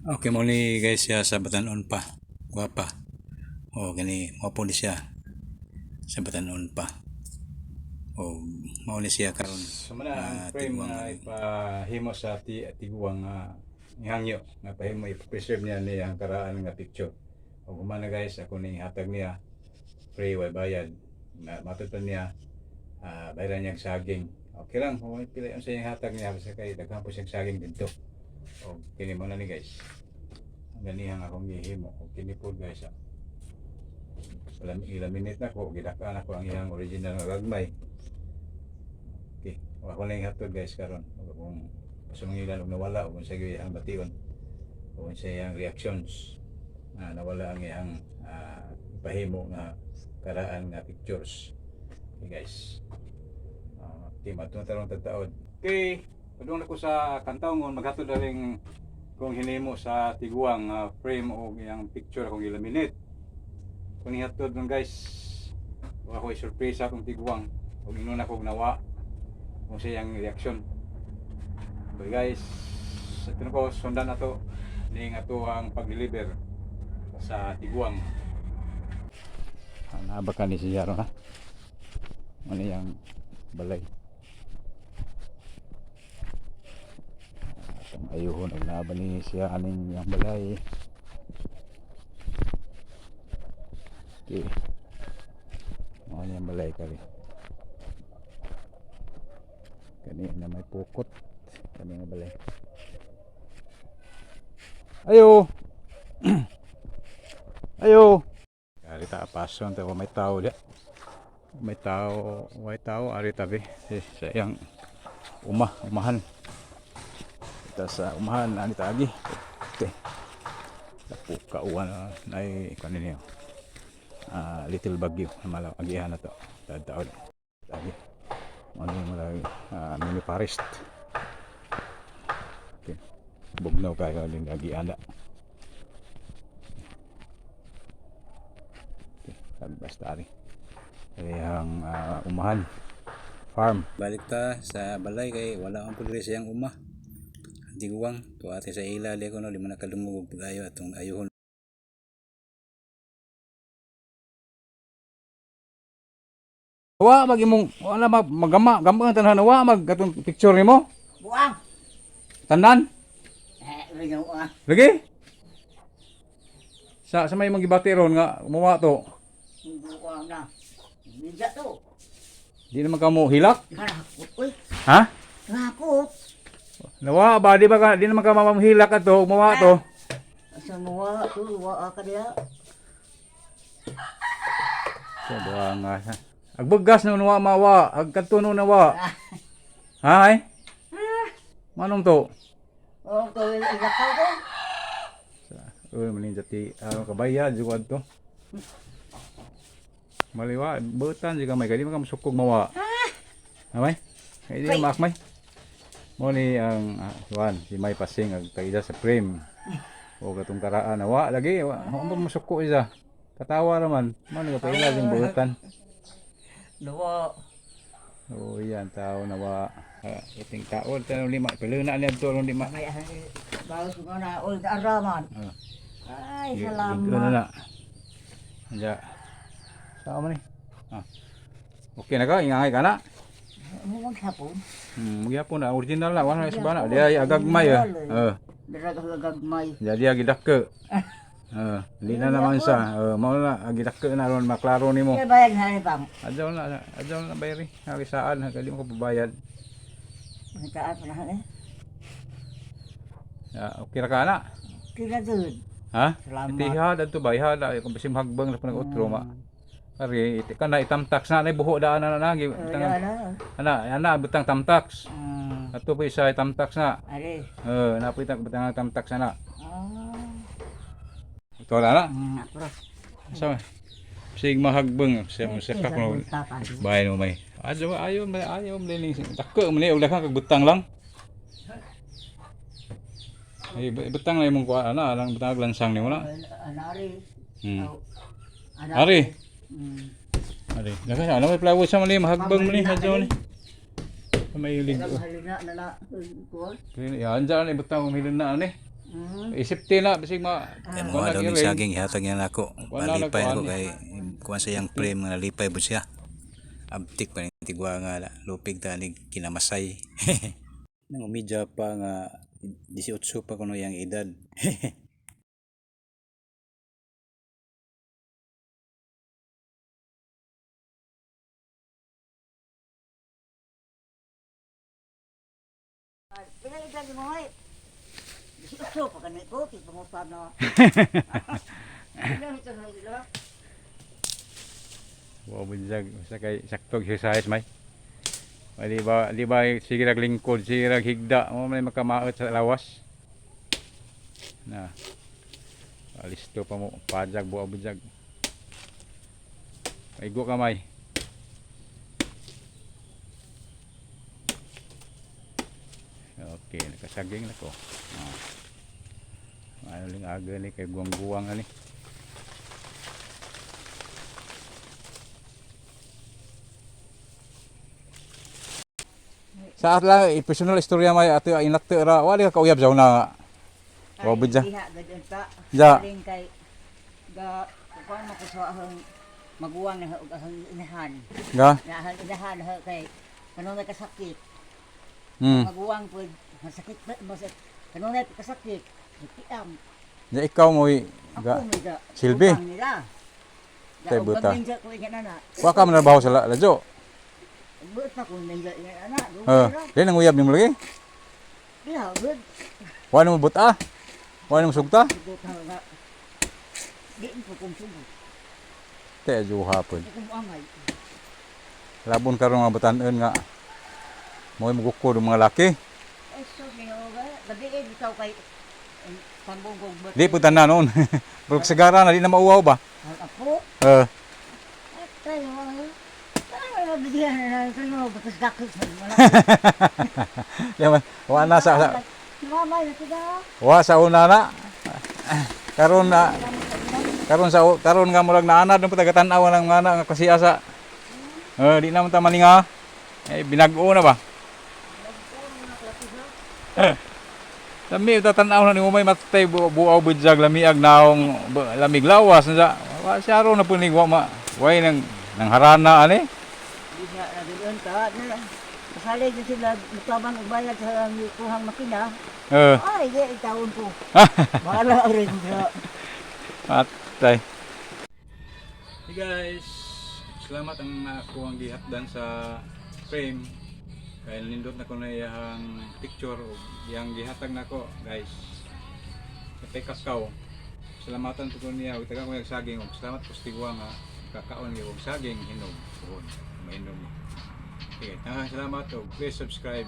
Okay mo ni guys siya sa Batanon pa. Gwapa. O gani mao po ni siya sa Batanon pa. O mao ni siya karon. So man ang Ah, frame tiguang nga nga. ipahimo sa tiguang nga hangyo nga pahimo i-preserve niya niya ang karaan nga picture. Ug human na guys, ako ning hatag niya free, way bayad. Na matod pa niya, bayaran niya ang saging. Okay lang kung may pila ang sa iyang hatag niya basta kay daghan po siyang saging didto. Og kini mo na ni guys. Ang ganihang akong gihimo og kini po guys. Ilaminate na ko, gidakaan ako ang iyang original nga gagmay. Okay. O ako lang hatod guys karon. Ug akong pasungilan og nawala ug unsa gyud ang bation. Ug unsa iyang reactions na nawala ang iyang pahimo nga karaan nga pictures. Okay guys. Okay, matun tarong tataod. Okay, padung na ko sa Kantawngon maghatod na rin kung hinimo sa tiguang frame o iyang picture akong gilaminate. Kung ihatod nun guys, wa ako surprise akong tiguang ug ingon ako og nawa kung sa iyang reaksyon. Okay guys, ito na ko, sundan na to ning ato ang pag-deliver sa tiguang. Naba ka ni siya ron ha? Ano yung balay? Atong ayuhon og naba ni siya aning iyang balay. Okay. Ano yung balay kari? Kani na may pukot. Kani nga balay. Ayo. Ayo. Ari ta pason ta may tao dia. May tao, may tao ari tabi eh, sa iyang umahan. Ita sa umahan ani tagi. Okay. Tapo kauan na nay kanin niyo. Little Baguio na malaw agihan na to. Taon. Tagi. Ano yung malaki, mini forest. Okay. Bugnaw kayo din agian na. Okay. Basta ari. Ang umahan farm. Balik ta sa balay kay wala ang pud diri sa iyang uma. Ang tiguang tuate sa ila di ko no di man nakadungog og pag-ayo atong ayuhon. Wa mag imong wala mag magama gama ang tanan wa mag katong picture nimo. Buang. Tanan. Eh, lagi buang. Lagi. Sa may mga ron nga muwa to. Buang na. Minsa to. Di naman kamo hilak. Nakakot, uy. Ha? Nakakot. Nawa ba di ba ka di naman ka mamahilak ato muwa to. Sa muwa to, wa ka diya. Sa buang nga. Agbugas no nawa mawa, agkadto no nawa. Hay. Manong to? Oh, to ilakaw ko. Uy, manin jati kabaya jud to. Maliwa, butan jud may kadi man ka masukog mawa. Amay? Kay di maakmay. Mo ni ang Juan, si May Pasing ag taida sa frame. O katong karaan na wa lagi, wa mo masuko isa. Katawa raman. Mo ni kapaila jing butan. Duwa. O yan tao na wa iting tao tanong lima pilo na niya to lima. May bagus ko na ul araman. Ah. Ay, Ano salamat. na. Anja. Sama ni. Ah. Okay na ka, ingangay ka na. Mo maghapon. Magyapon na original na wala na sa bana. Di ay agagmay ah. Eh, Dira ka gagmay. jadi agidakke. Eh, di na naman sa. Eh, mao na agidakke na ron maklaro nimo. Kaya bayad na ni pang. Adyaw na bayri. Hagi saan, hagi di mo ko babayad. Taan pa na eh. Ah, okay ra ka na. Kira dud. Ha? Salamat. Itihad adto ba ihad ay kung basim hagbang sa panag-utro ma. Ari iti ka na itamtax na nay buho daan na na gi. Wala na. Ana ana butang tamtax. Ato pa isa itamtax na. Ari. Eh, napita butang tamtax na na. Ah. Ito na na. Ako ra. Sa sig mahagbang sa mo sa ka ko. Bahay mo may. Ayo ayo may ayo may dako man ni og daghang kag butang lang. Ay butang na imong kuha ana lang butang lansang nimo na. Anari. Ari. Hmm. Ari, daghang ano may plywood sa man ni mahagbang man ni adyo ni. Sa may lig. Halina na na. Kuwan. Yan dyan ibutang umilin na ani. Isipti na bisig ma. Kay mga daw ning saging ihatag niya nako. Wala Malipay na nako kuan. kay kuan sa iyang frame nga nalipay bud siya. Abtik pa ni tigwa nga lupig ta ni kinamasay. Nang umidya pa nga 18 pa kuno iyang edad. Pila edad mo ay? 18 pa kani ko, kay pangupad na. Pila ito sa ila? Wow, bunsag sa kay sakto exercise may. Di ba sige rag lingkod, sige rag higda, mo may makamaot sa lawas. Na. Alisto pa mo, pajag buwa bunsag. Maigo ka may. Okay, nakasaging na ko. Ah. Ano ling aga ni kay guwang-guwang ani. Sa atla personal istorya may ato inato ra wali ka kauyab sa una nga. Wa bud siya. Diha gud unta. Ja. Galing kay ga kuan mo ko sa ahong maguwang na og ahong inahan. Ga. Na ahong inahan ha kay kanunay kasakit. Maguwang pud masakit ba masakit. Kanunay kasakit. Nagtiam. Ya ikaw mo ga. Ako may ga. Silbi. utang nila. Tay buta. Ga ko inga na. Wa ka man trabaho sa ladyo. Buot na ko nila inga na. Eh, di nang uyab nimo lagi. Diha gud. Wa nimo buta. Wa nimo sugta. Sugot na nga. Di ko kung sugot. Te juha pud. Di ko moangay. Labon karon nga batan-on nga mo'y mugukod ang mga laki. Ay, so, niyo ba? Gabi eh, ikaw kay ang tambong kong ba't- Di pud tanan noon. Pero sigara na di na mauwaw ba. Ang apo? Eh, At tayo, ano? Ano na bigyan na lang kayo, batas dakot sa wala. di man wa na sa Mama, ito na. wa sa una na. Karon na karon sa karon nga murag naanad ng patagatan-aw ng mga nga kasi asa. Eh, di na man ta maninga. Eh, binag-o na ba? Lami tatan-aw na ni umay matay buaw budyag lamiag naong lamig lawas na sa wa siya ro na punig wa ma way nang nang harana ani. Diha na doon ta. Kasalig na sila, mutabang bayad sa ang kuhang makina. Eh, Ay, di, itawon ko. Bahala rin sa... patay. Hey guys, salamat ang ako ang gihatdan sa frame. Kay nindot na ko na iyang picture ug iyang gihatag nako, guys. Katay kakao. Salamatan po ko niya ug taga ko yung saging ug salamat po sa tigwa nga kakaon gyud og saging hinog puhon. Mainom. Okay, daghang salamat ug please subscribe.